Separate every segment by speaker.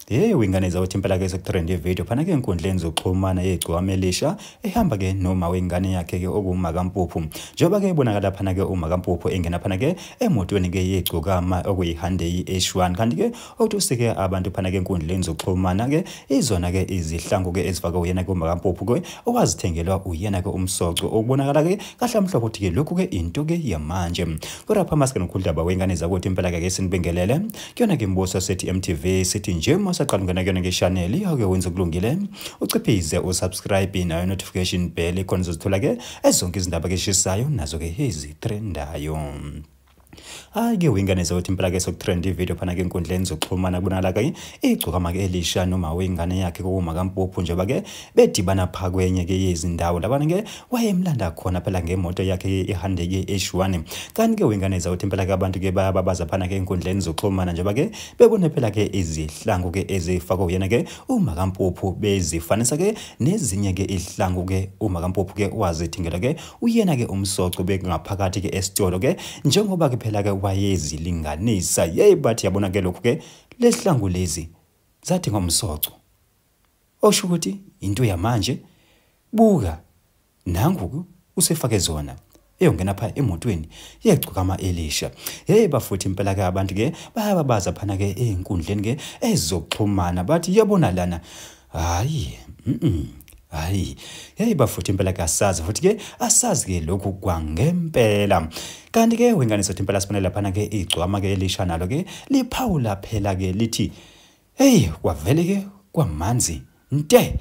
Speaker 1: Hey wingane zawuthi impela ke sekutrend ivideo phana ke enkundleni zokuxhumana yegcwama elisha ehamba ke noma wengane yakhe ke okuMakaMpuphu njengoba ke ibonakala phana ke uMakaMpuphu engena phana ke emotweni ke yegcokama okuyi-Hyundai H1 kanti ke okuthi ke abantu phana ke enkundleni zokuxhumana ke izona ke izihlangu ke ezifakwe uyena ke uMakaMpuphu ke owazithengelwa uyena ke umsoco okubonakala ke kahle mhlophe ukuthi ke lokhu ke into ke yamanje. Kodwa phambili nokhudlaba wengane zakuthi impela ke sinibingelele kuyona ke imbuso sethi MTV sithi nje masaqala ungena kuyona ke channel ake wenze kulungile uciphize usubscribe nayo notification bell ikhona uzothola ke ezonke izindaba ke eshisayo nazo ke ezitrendayo. Hayi ke wengane zakuthi impela ke sokutrend ivideo phana ke enkundleni zokuxhumana kubonakala ke igcokama ke elisha noma wengane yakhe kuMakaMpuphu njengoba ke bedibana pha kwenye ke yezindawo labana ke wayemlanda khona phela ngemoto yakhe iHyundai H1. Kanti ke wengane zakuthi impela ke abantu ke bayababaza phana ke enkundleni zokuxhumana njengoba ke bebone phela ke izihlangu ke ezifakwe uyena ke uMakaMpuphu bezifanisa ke nezinye ke ihlangu ke uMakaMpuphu ke wazithengela ke uyena ke umsoco bengaphakathi ke esitolo ke njengoba ke phela ke wayezilinganisa. Yey bathi yabona ke lokhu ke lehlangu lezi zathi ngomsoco osho ukuthi into yamanje buka nangu usefake zona eyongena pha emotweni yegcokama elisha. Hey bafuthi impela ke abantu ke bayababaza phana ke einkundleni ke ezokuxhumana bathi yabona lana hayi hayi. Hey bafuthi impela ke asazi futhi ke asazi ke lokhu kwangempela. Kanti ke wengane sothi impela sibone laphana ke igcwama ke elisha nalo ke liphawula phela ke lithi hey kwavele ke kwamanzi nte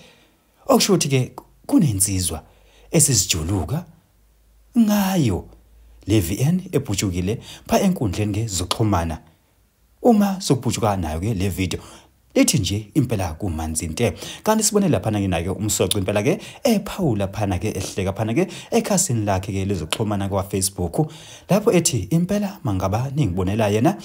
Speaker 1: okusho ukuthi ke kunensizwa esizijuluka ngayo le VN ebhutshukile pha enkundleni ke zokuxhumana uma sokubhutshuka nayo ke le video lithi nje impela kumanzi nte. Kanti sibone laphana ke naye umsoco impela ke ephawula phana ke ehleka phana ke ekhasini lakhe ke lezokuxhumana kwa Facebook lapho ethi impela mangaba ningibonela yena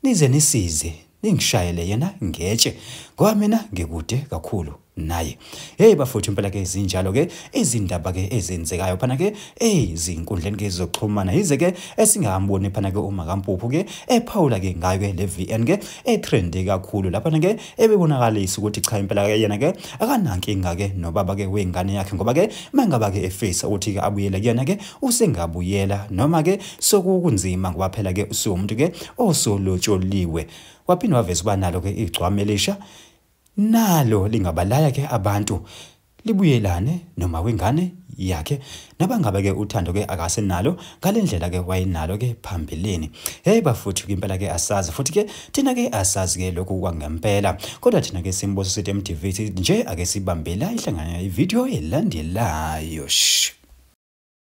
Speaker 1: nize nisize ningishayele yena ngetshe ngoba mina ngikude kakhulu naye. Hey bafuthi impela ke izinjalo ke izindaba ke ezenzekayo phana ke ezinkundleni ke zokuxhumana yize ke esingamboni phana ke uMakaMpuphu ke ephawula ke ngayo ke le VN ke etrende kakhulu lapha ke ebebonakalisa ukuthi cha impela ke yena ke akanankinga ke nobaba ke wengane yakhe ngoba ke mangaba ke efisa ukuthi ke abuyele kuyena ke usengabuyela noma ke sokukunzima ngoba phela ke usumuntu ke osolotsholiwe. Waphinde waveza uba nalo ke igcwama elisha nalo lingabalaya ke abantu libuyelane noma wengane yakhe nabangabe ke uthando ke akasenalo ngalendlela ke wayenalo ke phambilini. Hey bafuthi impela ke asazi futhi ke thina ke asazi ke lokhu kwangempela kodwa thina ke simboso sithi MTV nje ake sibambela ihlangana ivideo elandelayo.